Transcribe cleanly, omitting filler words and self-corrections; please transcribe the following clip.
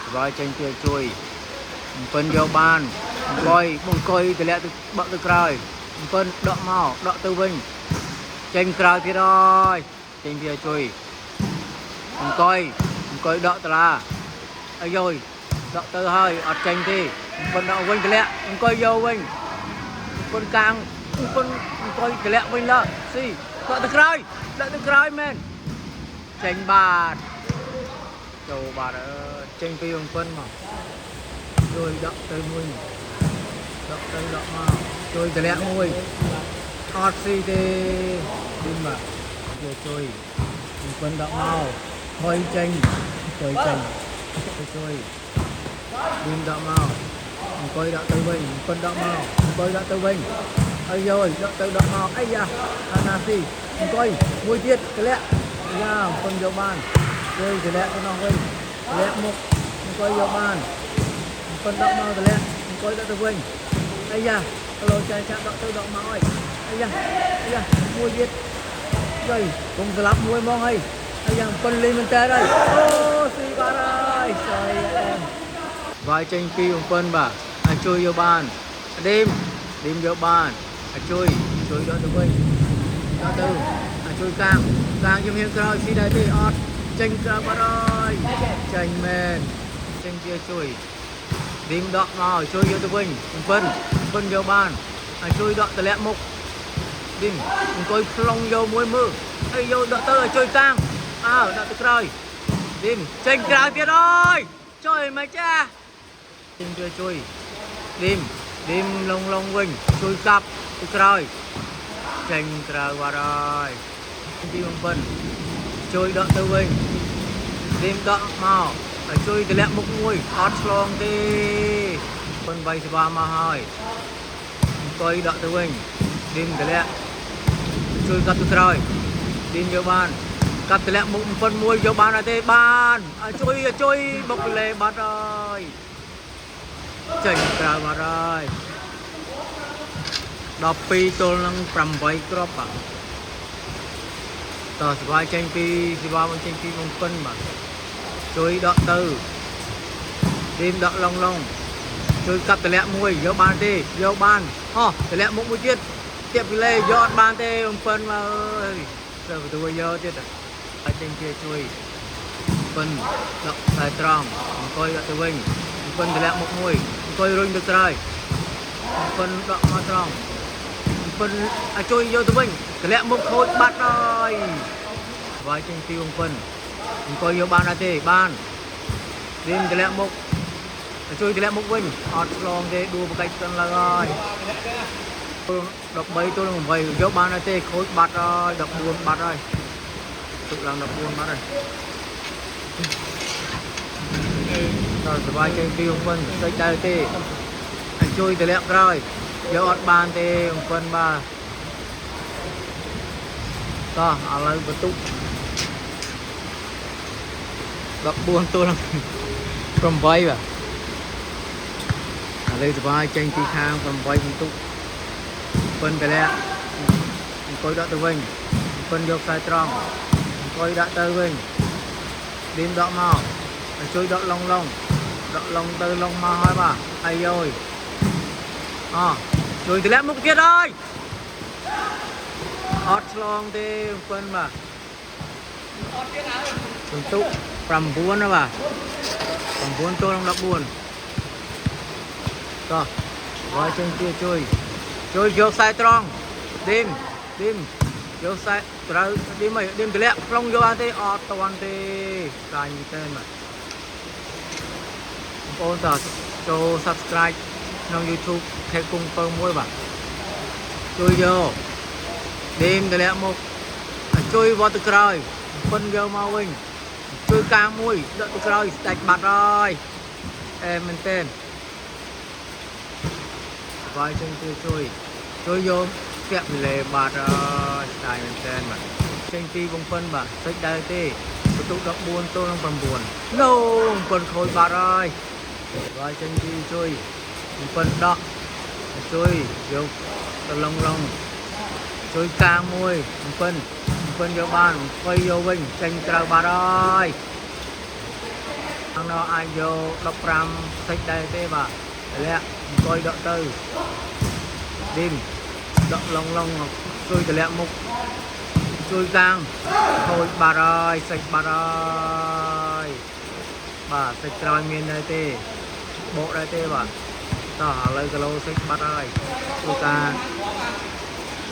ស្វាយចេញពីជួយអំពិនយកបានអង្គុយអង្គុយតម្លាក់ទៅបាក់ទៅក្រោយអំពិនដកមកដកទៅវិញចេញក្រោយទៀតហើយចេញពីជួយអង្គុយអង្គុយដកតាឡាអាយយដកទៅហើយអត់ចេញទេអំពិនដកវិញតម្លាក់អង្គុយយកវិញអំពិនកាងអំពិនអង្គុយតម្លាក់វិញលើស៊ីដកទៅក្រោយដកទៅក្រោយមែនចេញបាទចូលបាទអើយចេញពីអំពិនមកជួយដកទៅមួយដកទៅដកមកជួយតម្លាក់មួយអត់ស៊ីទេឌីមបាទជួយជួយអំពិនដកមកថយចេញថយចេញជួយឌីមដកមកអង្គុយដកទៅវិញអំពិនដកមកអង្គុយដកទៅវិញអីយយដកទៅដកមកអីយ៉ាអាណាស៊ីអង្គុយមួយទៀតតម្លាក់យ៉ាអំពិនយកបានជួយតម្លាក់ទៅនោះវិញតម្លាក់មុខអង្គុយយកបាន ប៉ុនដកមកតម្លាក់អង្គុយដកទៅវិញអាយ៉ាគីឡូចាចាដកទៅដកមកអើយអាយ៉ាអាយ៉ាមួយទៀតយាយកុំស្លាប់មួយហ្មងហើយអាយ៉ាប៉ុនលីមែនតើហើយអូស៊ីបាត់ហើយស្អីអែមវាយចេញពីបំពិនបាទអាចជួយយកបានឌីមឌីមយកបានអាចជួយជួយដកទៅវិញដកទៅអាចជួយកាងកាងជំហានក្រោយស៊ីដែរទេអត់ចេញក្រៅបាត់ហើយចេញមែនចេញជាជួយ ឌីមដកមកជួយយកទៅវិញអំពិនអំពិនយកបានឲ្យជួយដកតម្លាក់មុខឌីមអង្គុយផ្លុងយកមួយមើលហើយយកដកទៅឲ្យជួយកាងអើដកទៅក្រោយឌីមចេញក្រៅទៀតអើយជួយមកចាឌីមជួយជួយឌីមឌីមលងលងវិញជួយកាប់ទៅក្រោយចេញក្រៅបាត់ហើយទីអំពិនជួយដកទៅវិញឌីមដកមកឲ្យជួយតម្លាក់មុខមួយអត់ឆ្លងទេ ប៉ុនបីស្វាមកហើយអង្គុយដកទៅវិញឌីមតម្លាក់ជួយកាត់ទៅក្រោយឌីមយកបានកាត់តម្លាក់មុខប៉ុនមួយយកបានអត់ទេបានឲ្យជួយឲ្យជួយបុកលេបាត់ហើយចេញក្រៅបាត់ហើយ12ទល់នឹង8គ្រាប់បាទតោះស្វាយចេញពីស្វាមកចេញពីបំពិនបាទជួយដកទៅឌីមដកឡងឡង ជួយកាត់តម្លាក់មួយយកបានទេយកបានអោះតម្លាក់មុខមួយទៀតទៀបពីលេយកអត់បានទេបំពិនមកអើយទៅទៅយកទៀតហើយចេញជាជួយពិនដកខ្សែត្រង់អង្គុយដកទៅវិញពិនតម្លាក់មុខមួយអង្គុយរុញទៅក្រោយពិនដកមកត្រង់ពិនឲ្យជួយយកទៅវិញតម្លាក់មុខខូចបាត់ហើយវាយចេញពីបំពិនអង្គុយយកបានអត់ទេបានរៀនតម្លាក់មុខ ជួយតម្លាក់មុខវិញអត់ឆ្លងទេដួលបកាច់សិនឡើងហើយ13ទល់នឹង8យកបានអត់ទេខូចបាត់ហើយ14បាត់ហើយទុកឡើង14បាត់ហើយដល់សบายចេញពីបំពិនស្អិចដែរទេឲ្យជួយតម្លាក់ក្រោយយកអត់បានទេបំពិនបាទតោះឥឡូវបន្ទុក14ទល់នឹង8បាទ ឥឡូវសบายចេញពីខាង8បន្ទុកពិនតម្លាក់អង្គុយដកទៅវិញពិនយកខ្សែត្រង់អង្គុយដាក់ទៅវិញឌីមដកមកឲ្យជួយដកឡងឡងដកឡងទៅឡងមកហើយបាទអាយយអជួយតម្លាក់មុខទៀតហើយអត់ឆ្លងទេពិនបាទបន្ទុក9ណាបាទ9ទល់នឹង14តោះវាយចេញជាជួយជួយយកខ្សែត្រង់ឌីមឌីមយកខ្សែត្រូវឌីមអីឌីមតម្លាក់ប្លង់យកអត់ទេអត់តាន់ទេកាញ់មែនបាទបងប្អូនតោះចូល Subscribe ក្នុង YouTube ខេគុងពៅមួយបាទជួយយកឌីមតម្លាក់មុខឲ្យជួយវត្តទៅក្រោយពិនយកមកវិញជួយកាងមួយដកទៅក្រោយស្ដាច់បាត់ហើយអែមែនទេ វាយចេញជួយជួយជួយយកពាក់ពីលេបាត់ហើយស្ដាយមែនតើបាទចេញពីបំពិនបាទសិចដែរទេបន្ទុក14ទល់នឹង9ណូបំពិនខូចបាត់ហើយវាយចេញពីជួយបំពិនដកជួយយកទៅឡងឡងជួយកាងមួយបំពិនបំពិនយកបានអង្គុយយកវិញចេញក្រៅបាត់ហើយ ខាងនោះអាចយក15សិចដែរទេបាទតម្លាក់អង្គុយដកទៅឌីមដកឡងឡងជួយតម្លាក់មុខជួយកាងខូចបាត់ហើយសិចបាត់ហើយបាទសិចក្រោយមានដែរទេបកដែរទេបាទតោះឥឡូវគីឡូសិចបាត់ហើយធ្វើការ